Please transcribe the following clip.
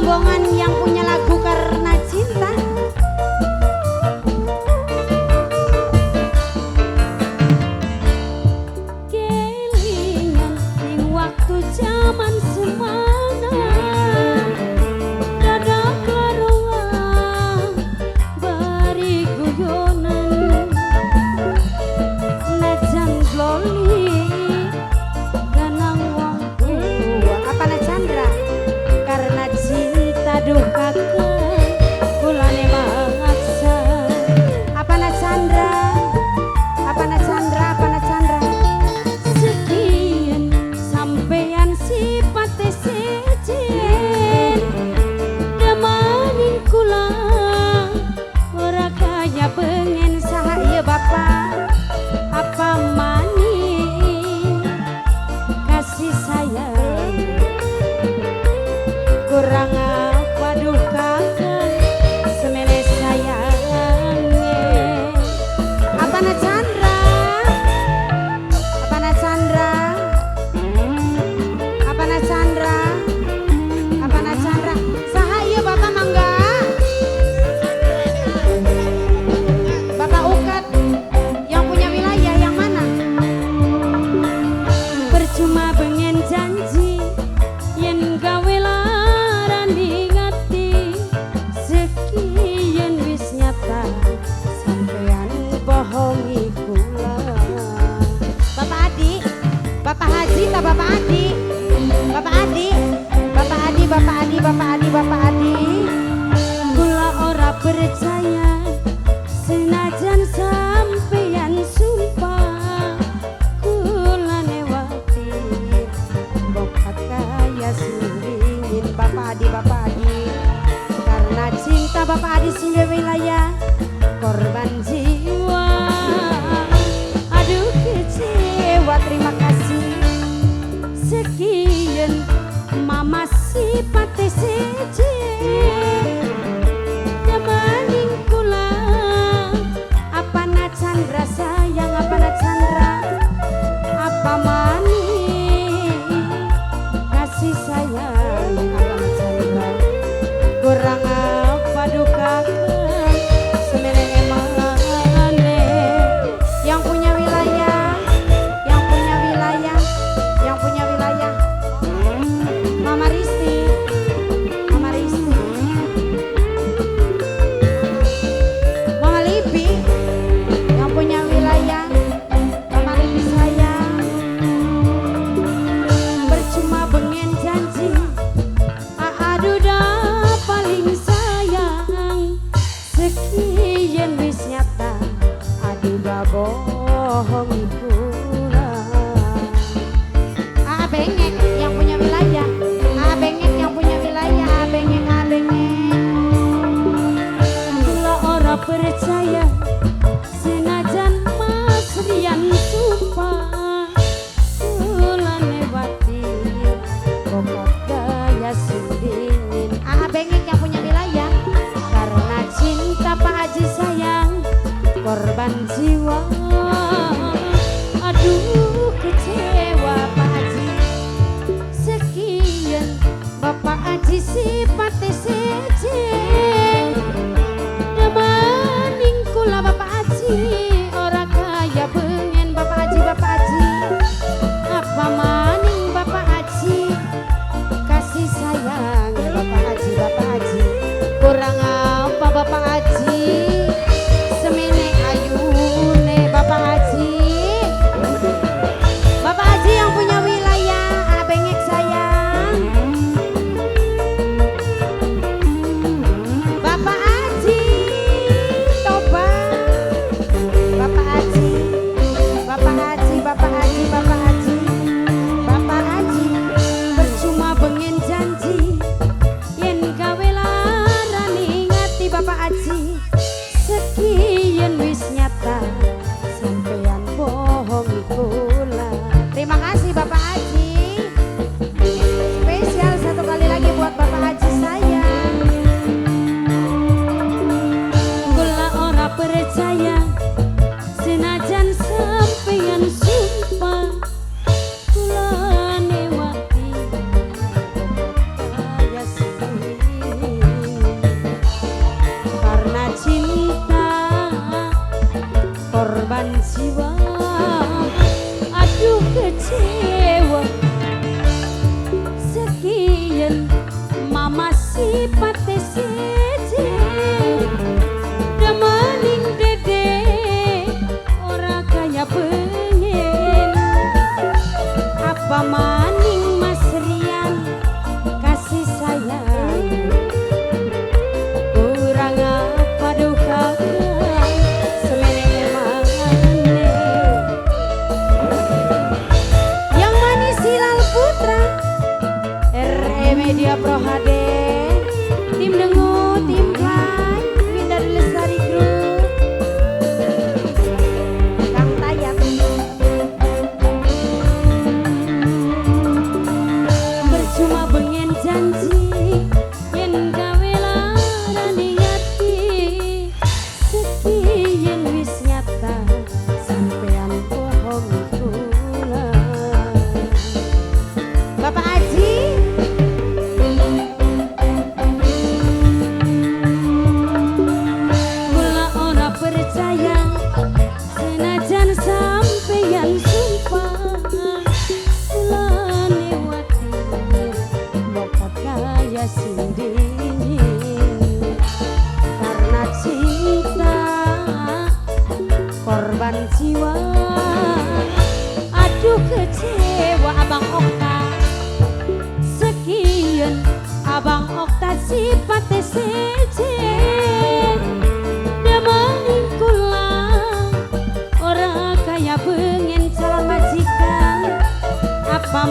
Rombongan yang punya lagu Karena Cinta. Kelingan ning waktu zaman semana, dadak laroa bari guyonan, najan loli ganang wong tua. Apa na Chandra? Karena cinta dukakan kulane mangaksa. Apa na Chandra? Apa na Chandra? Apa na Chandra? Sekian sampean sipate sejen, demanin kula ora kaya pengen. Saha ieu Bapak? Apa maning kasih sayang Kurang apa dukakan semene sayange. Apa na Chandra? Apa na Chandra? Apa na Chandra? Apa na Chandra? Saha ieu Bapak mangga? Bapak Ukat yang punya wilayah yang mana? Percuma pengen janji yen gawe larani ngati, sekian wis nyata sampean bohongi kula. Bapak Adi, Bapak Haji tak Bapak Adi? Bapak Adi, Bapak Adi, Bapak Adi, Bapak Adi, Bapak Adi. Kula ora percaya senajan sampean sumpah, kula newati Bokat kaya singin Bapak Adi, Bapak Adi. Karena cinta Bapak Adi sini wilayah korban jiwa. Aduh kecewa, terima kasih. Sekian mama sipate sejen, demaning kula. Apa na Chandra sayang, apa na Chandra? Apa maning kasih sayang, Apa na Chandra? Kurang apa dukakan Semene emane. Yang punya wilayah, yang punya wilayah, yang punya wilayah. Mama Risti, Mama Risti, Mama Lipi, yang punya wilayah, Mama Lipi sayang. Percuma bengen janji aduh dah paling sayang, sekian wis nyata aduh dah bohongi kula. Ah bengek yang punya wilayah, ah bengek yang punya wilayah, ah bengek, ah bengek. Kula ora percaya senajan Mas Rian sumpah, kula newati bokat gaya sindingin. Ah bengek yang punya wilayah, Karena cinta Pak Haji sayang korban jiwa. Aduh kecewa Pak Haji. Sekian Bapak Haji sipate sejen, demaning kula Bapak Haji ora kaya bengen. Bapak Haji, Bapak Haji. Apa maning Bapak Haji Kasih sayang Bapak Haji, Bapak Haji. Kurang apa Bapak Haji? Semene ayune Bapak Haji. Bapak Haji yang punya wilayah, ah bengek sayang. Bapak Haji, toba. Bapak Haji, Bapak Haji, Bapak Haji, Bapak Haji, Bapak Haji. Percuma bengen janji yen gawe larani sipate seje demening dede ora kaya pengen. Apa maning Mas Rian kasih sayang kurang apa duka semene mane. Yang manis Hilal Putra RE Media Pro HD, tim Dengu, tim Fly, Winda Lestari Group, Kang Tayat. Percuma bengen janji yen gawe larani ati, sekiyen wis nyata sampean bohong kula. Bapak Haji, Kula ora percaya senajan sampeyan sumpah, kula newati mokot kaya sing dingin. Karena cinta korban jiwa. Aduh kecewa Abang Okta, sekian Abang Okta sipate seje demening kula ora kaya pengen Calon majikan, apa